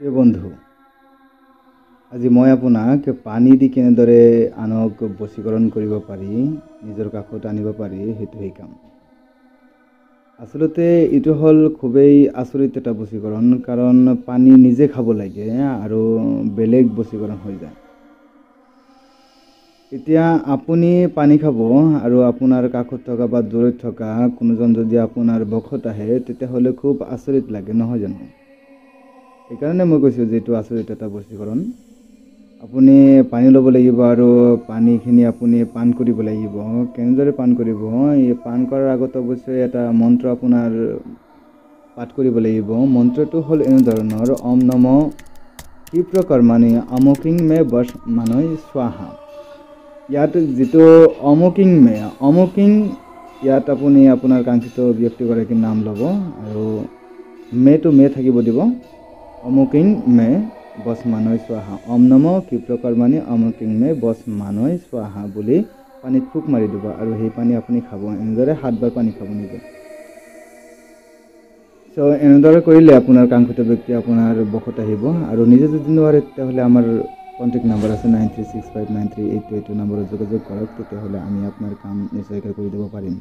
প্ৰিয় বন্ধু, আজি মই আপোনাক পানী দি কেনেদৰে আনক বশীকৰণ কৰিব পাৰি, নিজৰ কাষত আনিব পাৰি, সেইটো শিকাম। আচলতে এইটো হ'ল খুবেই আচৰিত এটা বশীকৰণ, কাৰণ পানী নিজে খাব লাগে আৰু বেলেগ বশীকৰণ হৈ যায়। এতিয়া আপুনি পানী খাব আৰু আপোনাৰ কাষত থকা বা দূৰত থকা কোনোজন যদি আপোনাৰ বশত আহে, তেতিয়াহ'লে খুব আচৰিত লাগে, নহয় জানো? সেইকাৰণে মই কৈছোঁ যে এইটো আচৰিত এটা বশীকৰণ। আপুনি পানী ল'ব লাগিব আৰু পানীখিনি আপুনি পান কৰিব লাগিব। কেনেদৰে পান কৰিব? এই পান কৰাৰ আগত অৱশ্যে এটা মন্ত্ৰ আপোনাৰ পাঠ কৰিব লাগিব। মন্ত্ৰটো হ'ল এনেধৰণৰ: ওম নম ক্ষিপ্ৰ কৰ্মাণি অমুকিং মে বশ মানৈ স্বাহা। ইয়াত যিটো অমুকিং মে, অমুকিং, ইয়াত আপুনি আপোনাৰ কাংক্ষিত ব্যক্তিগৰাকীৰ নাম ল'ব আৰু মেটো মে থাকিব দিব। অমুকিং মে বছ মানৈ স্বাহা, ওম নম ক্ষিপ্ৰকৰ্মাণি অমুকিং মে বছ মানৈ স্বাহা বুলি পানীত ফুক মাৰি দিব আৰু সেই পানী আপুনি খাব। এনেদৰে 7বাৰ পানী খাব নিজে। চ' এনেদৰে কৰিলে আপোনাৰ কাংক্ষিত ব্যক্তি আপোনাৰ বশত আহিব। আৰু নিজে যদি নোৱাৰে, তেতিয়াহ'লে আমাৰ কণ্টেক্ট নাম্বাৰ আছে 9365938282 নম্বৰত যোগাযোগ কৰক, তেতিয়াহ'লে আমি আপোনাৰ কাম নিশ্চয়কৈ কৰি দিব পাৰিম।